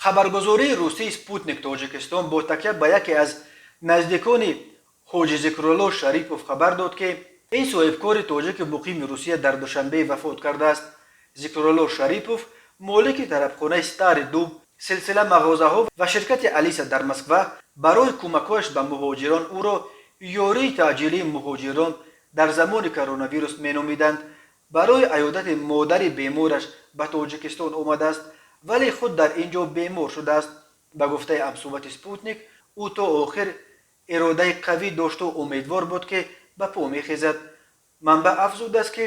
Хабаргузории русии «Спутник Тоҷикистон» бо такя ба яке аз наздикони Ҳоҷи Зикрулло Шарипов хабар дод, ки ин соҳибкори тоҷики муқими Русия дар Душанбе вафот кардааст. Зикрулло Шарипов молики тарабхонаи «Старый дуб», силсила мағозаҳо ва ширкати «Алиса» дар Москва. Барои кӯмакҳояш ба муҳоҷирон ӯро ёрии таъҷилии муҳоҷирон дар замони коронавирус меномиданд. Барои аёдати модари бемораш ба Тоҷикистон омадааст, вале худ дар ин ҷо бемор шудааст. Ба гуфтаи ҳамсӯҳбати «Спутник», ӯ то охир иродаи қавӣ дошту умедвор буд, ки ба по мехезад. Манбаъ афзудааст, ки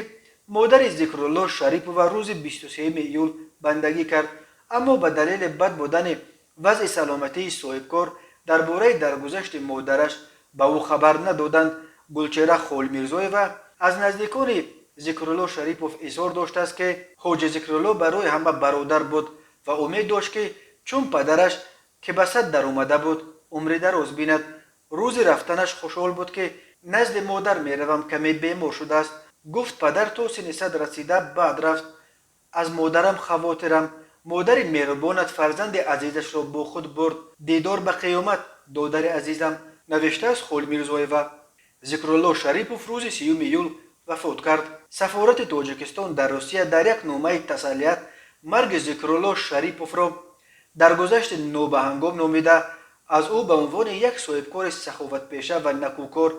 модари Зикрулло Шарипова рӯзи 23 июл бандагӣ кард, аммо ба далели бад будани вазъи саломатии соҳибкор дар бораи даргузашти модараш ба ӯ хабар надоданд. Гулчеҳра Холмирзоева аз наздикони Зикрулло Шарипов изҳор доштааст, ки Ҳоҷи Зикрулло барои ҳама бародар буд ва умед дошт, ки чун падараш, ки ба 100 даромада буд, умри дароз бинад. Рӯзи рафтанаш хушҳол буд, ки назди модар меравам, каме бемор шудааст. Гуфт, падар то синни 100 расида, баъд рафт. Аз модарам хавотирам. Модари меҳрубонат фарзанди азизашро бо худ бурд. Дидор ба қиёмат, додари азизам, навиштааст Холмирзоева. Зикрулло Шарипов рӯзи 30 июл вафот кард. Сафорати Тоҷикистон дар Русия дар як номаи тасаллият марги Зикрулло Шариповро даргузашти нобаҳангом номида, аз ӯ ба унвони як соҳибкори саховатпеша ва накӯкор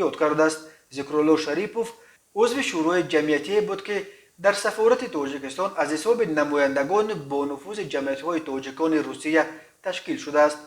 ёд кардааст. Зикрулло Шарипов узви шӯрои ҷамъиятие буд, ки дар сафорати Тоҷикистон аз ҳисоби намояндагони бонуфузи ҷамъиятҳои тоҷикони Русия ташкил шудааст.